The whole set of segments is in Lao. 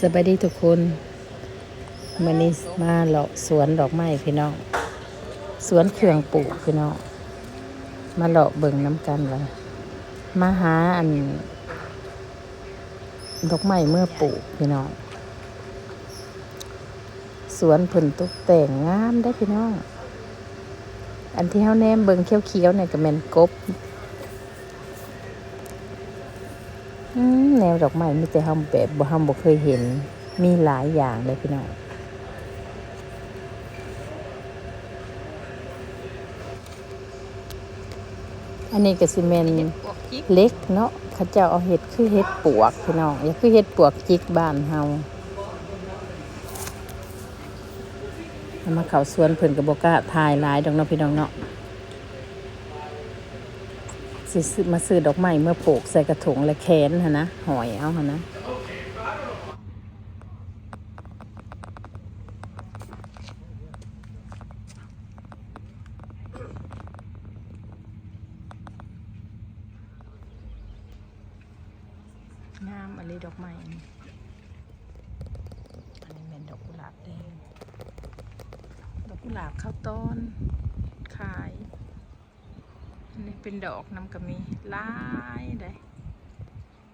ສະບາຍດີທຸກຄົນ ມື້ນີ້ມາເລາະສວນດອກໄມ້ພີ່ນ້ອງ ສວນເຄື່ອງປູກພີ່ນ້ອງ ມາເລາະເບິ່ງນຳກັນວ່າ ມາຫາອັນ ດອກໄມ້ເມືອປູກພີ່ນ້ອງ ສວນເພິ່ນຕົກແຕ່ງງາມເດ້ພີ່ນ້ອງ ອັນທີ່ເຮົາແນມເບິ່ງຂຽວໆນີ້ກໍແມ່ນກົບ ອືມ ແນວດອກໄມ້ມີແຕ່ເຮົາແບບ ເຮົາບໍ່ເຄີຍເຫັນ ມີຫຼາຍຢ່າງເດ້ພີ່ນ້ອງ ອັນນີ້ກໍຊິແມ່ນເຫຼັກເນາະ ເຂົາເຈົ້າເອົາເຮັດຄືເຫັດປວກພີ່ນ້ອງ ຢ່າຄືເຫັດປວກຈິກບ້ານເຮົາ ເອົາມາເຂົ້າສວນເພິ່ນກໍບໍ່ກ້າຖ່າຍຫຼາຍດອກເນາະ ພີ່ນ້ອງເນາະ. ຊິຊື້ ມາຊື້ດອກໄມ້ເມືອປູກໃສ່ກະຖົງ ແລະ ແຂວນຫັ້ນນະ ຫ້ອຍເອົາຫັ້ນນະ ງາມອີ່ຫຼີດອກໄມ້ອັນນີ້ ອັນນີ້ແມ່ນດອກກຸຫຼາບແດງ ດອກກຸຫຼາບເຂົາຕອນຂາຍ. ອັນນີ້ເປັນດອກນຳກໍມີຫຼາຍເດ້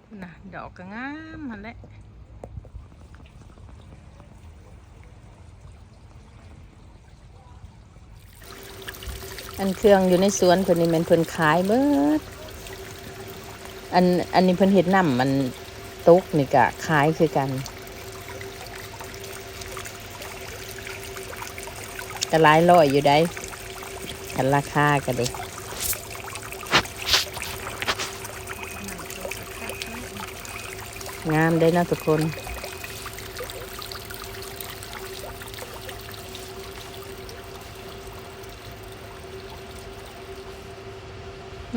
ພຸ້ນນະ ດອກກໍງາມຫັ້ນແຫຼະ ອັນເຄື່ອງຢູ່ໃນສວນເພິ່ນນີ້ແມ່ນເພິ່ນຂາຍເບິດ ອັນ ອັນນີ້ເພິ່ນເຮັດນ້ຳ ອັນ ຕົກນີ້ກະຂາຍຄືກັນ ກະຫຼາຍຮ້ອຍຢູ່ໃດ໋ ຄັນລາຄາກະເດ ງາມເດ້ເນາະທຸກຄົນ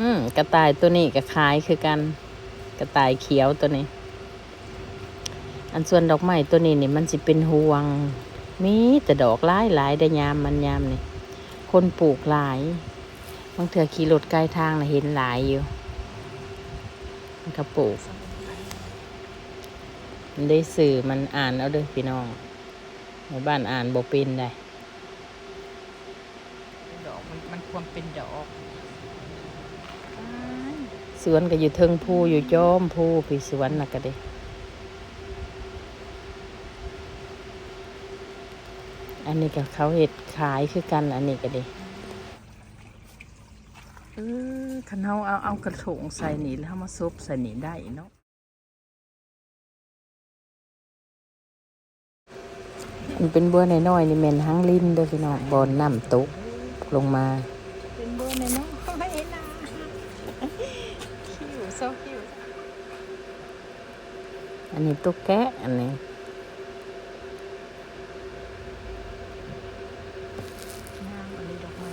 ອືມ ກະຕ່າຍໂຕນີ້ກະຂາຍຄືກັນ ກະຕ່າຍຂຽວໂຕນີ້. ອັນສວນດອກໄມ້ຕົວນີ້ນີ້ ມັນຊິເປັນຮ່ວງ ມີແຕ່ດອກຫຼາຍໆ ໄດ້ຍາມມັນຍາມນີ້ ຄົນປູກຫຼາຍ ບາງເທື່ອຂີ່ລົດໄກທາງລະເຫັນຫຼາຍຢູ່ ມັນກະປູກ ມັນໄດ້ຊື່ ມັນອ່ານເອົາເດີພີ່ນ້ອງ ແມ່ບ້ານອ່ານບໍ່ເປັນໃດ. ດອກ ມັນ ມັນຄວນເປັນດອກ ສວນກໍຢູ່ເທິງພູ ຢູ່ຈອມພູພີ້ ສວນນະກະເດ ອັນນີ້ກໍເຂົາເຮັດຂາຍຄືກັນ ອັນນີ້ກະເດ ເອີ ຄັນເຮົາເອົາ ເອົາກະຖົງໃສ່ນີ້ ແລ້ວເຮົາມາສົບໃສ່ນີ້ໄດ້ເນາະ. ອັນເປັນບົວນ້ອຍໆນີ້ແມ່ນຫາງລິນເດີພີ່ນ້ອງ ບ່ອນນ້ຳຕົກລົງມາ ເປັນບົວນ້ອຍໆນະ ຄິ້ວ ຊອກຄິ້ວ ອັນນີ້ຕົກແກະ ອັນນີ້ ງາມອີ່ຫຼີດອກໄມ້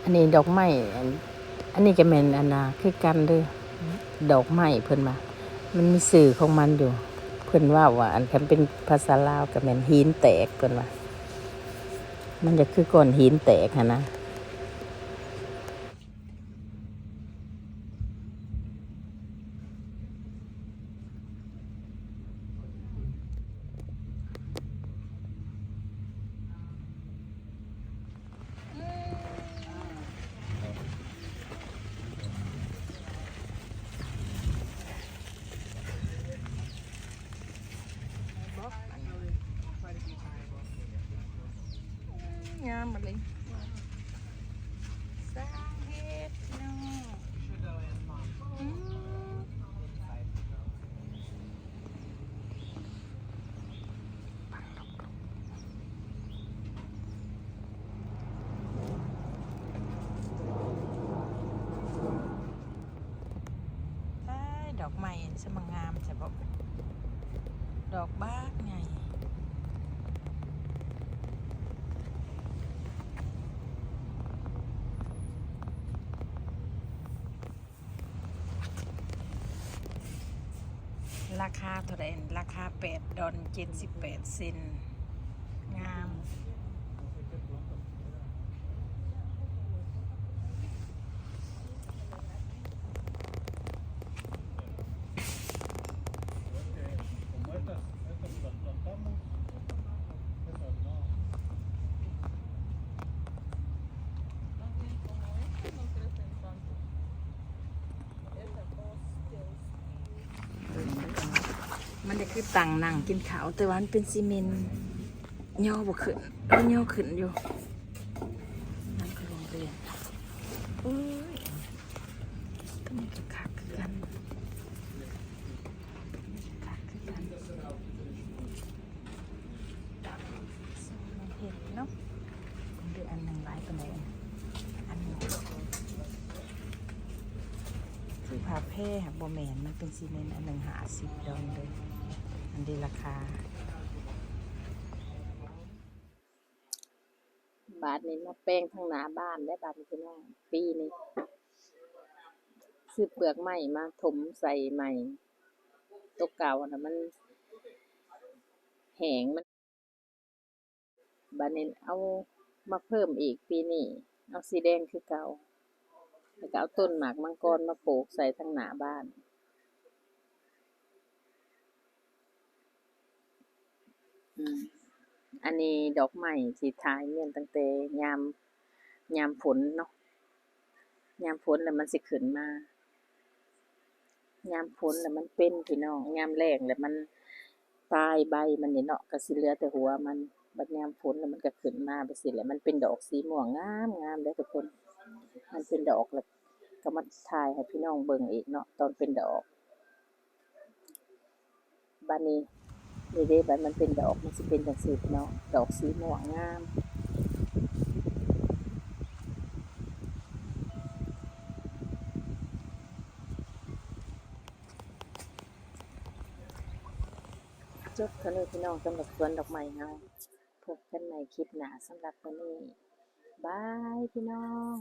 ອັນນີ້ດອກໄມ້ ອັນ ອັນນີ້ກະແມ່ນອັນນາຄືກັນເດີ ດອກໄມ້ເພິ່ນວ່າ ມັນມີຊື່ຂອງມັນຢູ່ ເພິ່ນເວົ້າວ່າ ອັນ ຄັນເປັນພາສາລາວກະແມ່ນຫີນແຕກ ເພິ່ນວ່າ ມັນຈະຄືກ້ອນຫີນແຕກຫັ້ນນະ. ງາມມາເລີຍ ສ້າງເຮັດເນາະ ອືມ. ອ້າຍ ດອກໄມ້ອັນສະມາງາມແທ້ບໍ ດອກບັກໃຫຍ່. ລາຄາເທົ່າໃດ? ລາຄາແປດດອນເຈັດສິບແປດເຊັນ. ງາມ. ມັນຈະຄືຕັ່ງນັ່ງກິນເຂົ້າ ແຕ່ວ່າມັນເປັນຊີເມັນ ຍໍບໍ່ຂຶ້ນ ເອີ ຍໍຂຶ້ນຢູ່. ນັ້ນຄືໂຮງຮຽນ. ໂອ້ຍ ຕົວນີ້ກໍຄັກຄືກັນ ຄັກຄືກັນ. ເຫັນເນາະ ເບິ່ງເດີ ອັນໜຶ່ງຫຼາຍປານໃດ? ອັນນີ້ຄືຜ້າແພ ບໍ່ແມ່ນ ມັນເປັນຊີເມັນ. ອັນໜຶ່ງຫ້າສິບດອນເດີ ອັນນີ້ລາຄາ. ບາດນີ້ມາແປງທາງໜ້າບ້ານແລ້ວ ບາດນີ້ພີ່ນ້ອງ ປີນີ້ຊື້ເປືອກໄມ້ມາຖົມໃສ່ໃໝ່ ໂຕເກົ່ານະມັນແຫ້ງ ມັນ ບາດນີ້ເອົາມາເພີ່ມອີກ ປີນີ້ເອົາສີແດງຄືເກົ່າ ແລ້ວກໍເອົາຕົ້ນໝາກມັງກອນມາປູກໃສ່ທາງໜ້າບ້ານ. ອືມ ອັນນີ້ດອກໄມ້ທີ່ຖ່າຍແມ່ນຕັ້ງແຕ່ຍາມ ຍາມຝົນເນາະ ຍາມຝົນແລ້ວມັນຊິຂຶ້ນມາ ຍາມຝົນແລ້ວມັນເປັນພີ່ນ້ອງ ຍາມແລ້ງແລ້ວມັນຕາຍໃບມັນນີ້ເນາະ ກໍຊິເຫຼືອແຕ່ຫົວມັນ. ບັດຍາມຝົນແລ້ວມັນກໍຂຶ້ນມາແບບຊີ້ແຫຼະ ມັນເປັນດອກສີມ່ວງງາມໆເດ້ທຸກຄົນ ມັນເປັນດອກ. ແລ້ວກໍມາຖ່າຍໃຫ້ພີ່ນ້ອງເບິ່ງອີກເນາະ ຕອນເປັນດອກ. ບາດນີ້ ນີ້ເດ້ ບາດມັນເປັນດອກ ມັນຊິເປັນຈັ່ງຊີ້ເນາະ ດອກສີມ່ວງງາມ. ຈົບເທົ່ານີ້ພີ່ນ້ອງ ສຳລັບສວນດອກໄມ້ເຮົາ. ພົບກັນໃໝ່ຄລິບໜ້າ ສຳລັບມື້ນີ້ ບາຍພີ່ນ້ອງ.